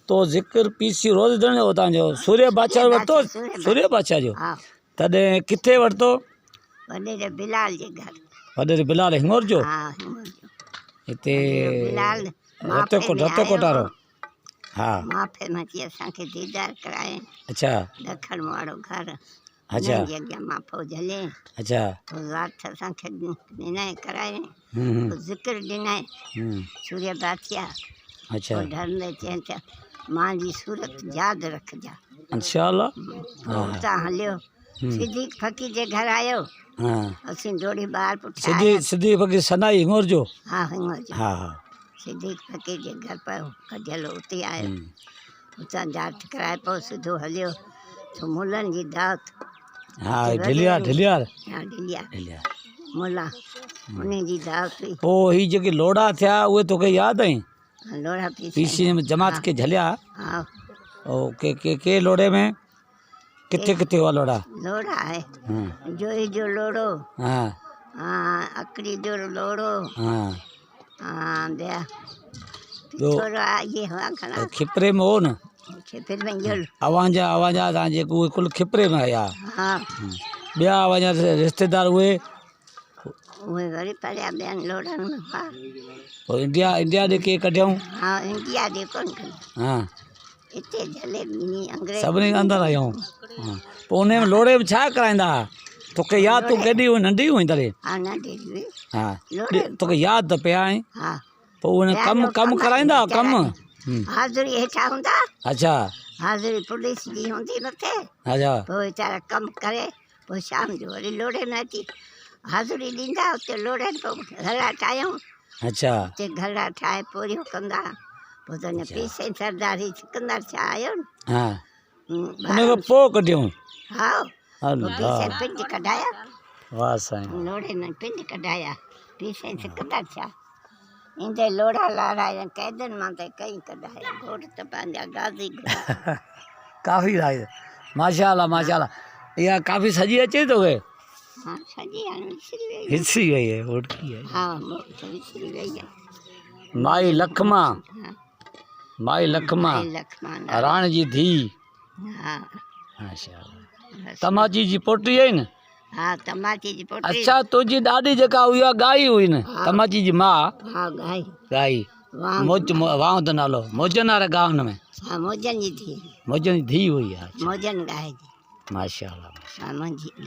تو ذڪر پيسي روز ڌڻي اتان جو سوريه بادشاهه ورتو سوريه بادشاهه جو تڏهن ڪٿي ورتو؟ وڏيري بلال جي گهر. وڏيري بلال هڱور جو؟ ها هڱور جو. هتي بلال رتو ڪوٽ رتو ڪوٽ وارو. ها. معافي ۾ اچي اسان کي ديدار ڪرايائين. اڇا. ڏکڻ وارو گهر. اڇا. جي اڳيان ماپو جهليائين. اڇا. پوء رات اسان کي ڏنائين ڪرايائين. پوء ذڪر ڏنائين. سوريه بادشاهه. اڇا. پوء ڍرندي چيائين ته مان جي صورت ياد رکجان. انشاء الله. پوء اتان هليو صديق فقير جي گهر آيو. اسين ڊوڙي ٻاهر پٺيان آيا. صديق فقير سنائي هڱور جو. ها هڱور جو. ها ها. صديق فقير جي گهر پيو ڪڍيل اتي آيو. اتان جاچ ڪرائي پوء سڌو هليو ته ملن جي دعوت. ها ڍليار ڍليار. ها ڍليار. ڍليار. ملا انهي جي دعوت هئي. پوء هي جيڪي لوڙها ٿيا اهي توکي ياد آهن؟ ها لوڙها پي پي سي ۾ جماعت کي جهليا. ها. او ڪي ڪي ڪي لوڙهي ۾ ڪٿي ڪٿي هئا لوڙها؟ لوڙها آهي. جوئي جو لوڙهو. ها. ها اکڙي جو لوڙهو. ها. ها ٻيا کپري ۾ هو نه اوهان جا اوهان جا تان جيڪو اهي ڪل کپري ۾ آيا ها ٻيا اوهان جا رشتيدار اهي اهي وري پريا ٻين لوڙهن ۾ هئا پوء انڊيا انڊيا ڏي ڪي ڪڍيائون ها انڊيا ڏي ڪون ڪڍيا ها اتي جهلي ٻنهي انگريز سڀني اندر آيون پوء ان ۾ لوڙهي ۾ ڇا ڪرائيندا ها توکي ياد تون ڪيڏي هئي ننڍي هئي تڏهن ها ننڍي هئي ها توکي ياد ته پيا آهن ها پوء ان ڪم ڪم ڪرائيندا ها ڪم حاضري هيٺان هوندا اڇا حاضري پوليس جي هوندي مٿي اڇا پوء ويچارا ڪم ڪري پوء شام جو وري لوڙهي ۾ اچي حاضري ڏيندا اتي لوڙهي ۾ پوء گهرڙا ٺاهيون اڇا اتي گهرڙا ٺاهي پورهيو ڪندا پوء ته اڃا پيسي سردار هي سڪندر شاهه آيو نه ها ان کان پوء ڪڍيون ها پوء پيسي پنج ڪڍايا واهه سائين لوڙهي ۾ پنج ڪڍايا پيسي سڪندر شاهه ايندي لوڙها لارايا قيدن مان ته ڪئين ڪڍايا گهوٽ ته پنهنجا غازي گهرايا. ڪافي آهي ماشاء الله ماشاء الله اها ڪافي سڄي اچي توکي ها سڄي هاڻي وسري وئي وسري وئي آهي اوڙڪي آهي ها وسري وئي آهي مائي لکما مائي لکما راڻ جي ڌي ها ماشاء الله تماچي جي پوٽي آهي نه ها تماچي جي پوٽي. اڇا تنهنجي ڏاڏي جيڪا هئي اها ڳائي هئي نه تماچي جي ماء. ها ڳائي. ڳائي. موج واهوند نالو موجن واري گاون ۾. ها موجن جي ڌي. موجن جي ڌي هئي ها. موجن ڳائي. ماشاءالله. ها منهنجي.